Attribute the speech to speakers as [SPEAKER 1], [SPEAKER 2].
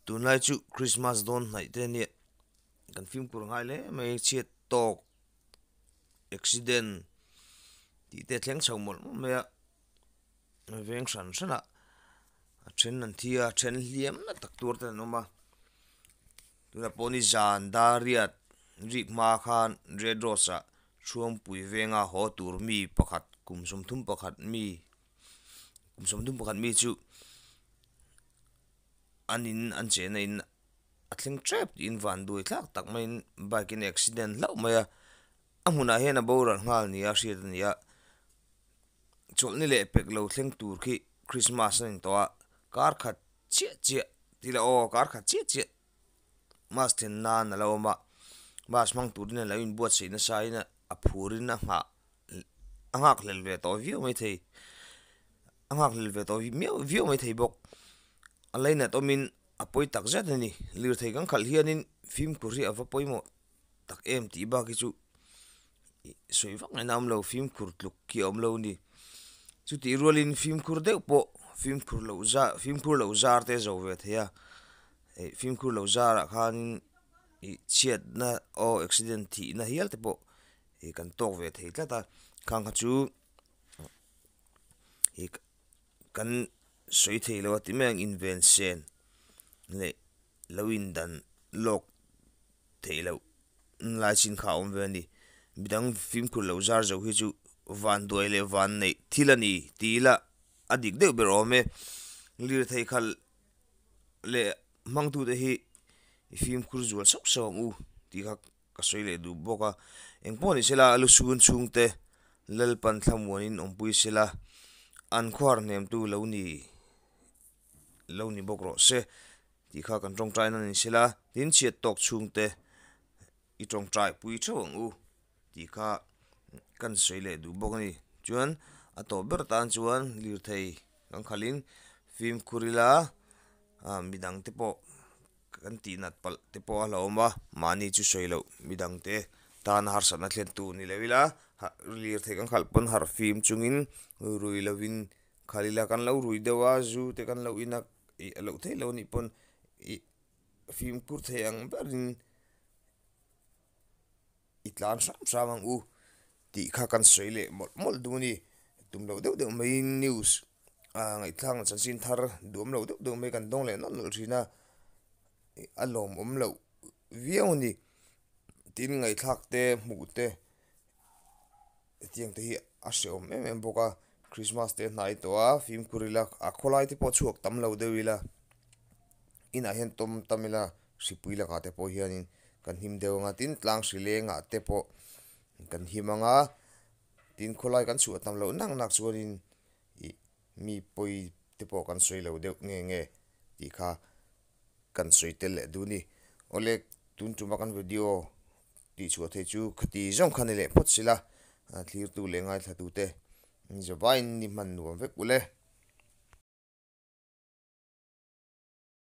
[SPEAKER 1] Tunlai chu Christmas dawn hnaih te nia kan fimkhur ngai hle mai chhiat tawk accident tih te thleng chho mawlh mawlh mai a veng hran hran ah a then an thi a a then hliam na tak tur te an awm a tunah pawh ni zan dariat rik hma khan red rose ah Chhuangpui venga haw tur mi pakhat kum 31 mi kum 31 mi chu an in an chehna in a thleng tep tiin van duai thlak tak maiin bike in accident hlauh mai a a hmunah hian a boral nghal nia hriat a ni a chawlhni leh pek lo thleng tur khi Christmas a ni tawh a kar khat chiah chiah tih lah aw kar khat chiah chiah mass then nan a lo awm a bus hmang turin a lo inbuatsaih nasa in a phur in a nghah a nghak hlel ve tawh viau maithei a nghak hlel ve tawh miau viau maithei bawk a lainat awmin a pawi tak zet a ni lirthei kan khalh hianin fimkhur hi a va pawimawh tak em tih bak hi chu ih sawi vak ngaihna a awm lo fimkhur tluk khi a awm lo a ni chutih rualin fimkhur deuh pawh fimkhur loh zar fimkhur loh zar te a zo ve thei a ih fimkhur loh zarah khanin ih chhiatna aw accident thihna hial te pawh ih kan tawk ve thei tlat a khang kha chu ih kan sawi thei lo a ti mai ang inven sen leh lo indan lawk theih loh lai chin kha a awm ve a ni midang fimkhur loh zar zo hi chu van duai leh van neih thil a ni tih ila a dik deuh ber awm e lirthei khalh leh hmangtute hi i fimkhur zual sauh sauh ang u tih kha ka sawi leh duh bawk a engpawh ni sela lu sun chhungte Lalpan thlamuanin awmpui sela an khuar hnemtu lo ni lo ni bawk rawh se tih kha kan tawngtaina ni sela tin chhiat tawk chhungte i tawngtai pui theuh ang u tih kha kan sawi leh duh bawk a ni chuan a tawp ber tan chuan lirthei kan khalhin fimkhur ila ah midangte pawh. Kan tih nat palh te pawh a hlauhawm a, mahni chu sawi loh midang te tana harsatna thlen tur ni lo ila, lirthei kan khalh pawn harh fim chungin rui lovin khalh ila kan lo rui deuh a, zu te kan lo in a ih a loh theih loh anih pawn ih fimkhur thei ang berin i tlan hram hram ang u tih kha kan sawi leh mawlh mawlh duh a ni. Tum loh deuh deuh maiin news ah ngaihthlak na chanchin thar duhawm loh deuh deuh mai kan dawng leh nawlh nawlh thin a, a lawmawm loh viau a ni. Tin ngaihthlak te hmuh te hetiang te hi a hrehawm em em bawk a, Christmas te a hnai tawh a, fimkhur ila a khawlai te pawh chhuak tam lo deuh ila inah hian tawm tam ila hripui lakah te pawh hianin kan him deuh ang a tin tlang hri lengah te pawh kan him ang a tin khawlai kan chhuah tam loh nak nak chuanin ih mi pawi te pawh kan sawi lo deuh nge nge tih kha kan sawi tel leh duh a ni awle tun tuma kan video tih chhuah theih chu khati zawng kha ni leh phawt sila thlir tu leh ngaithla tu te zawhaiin ni hman nuam vek ule.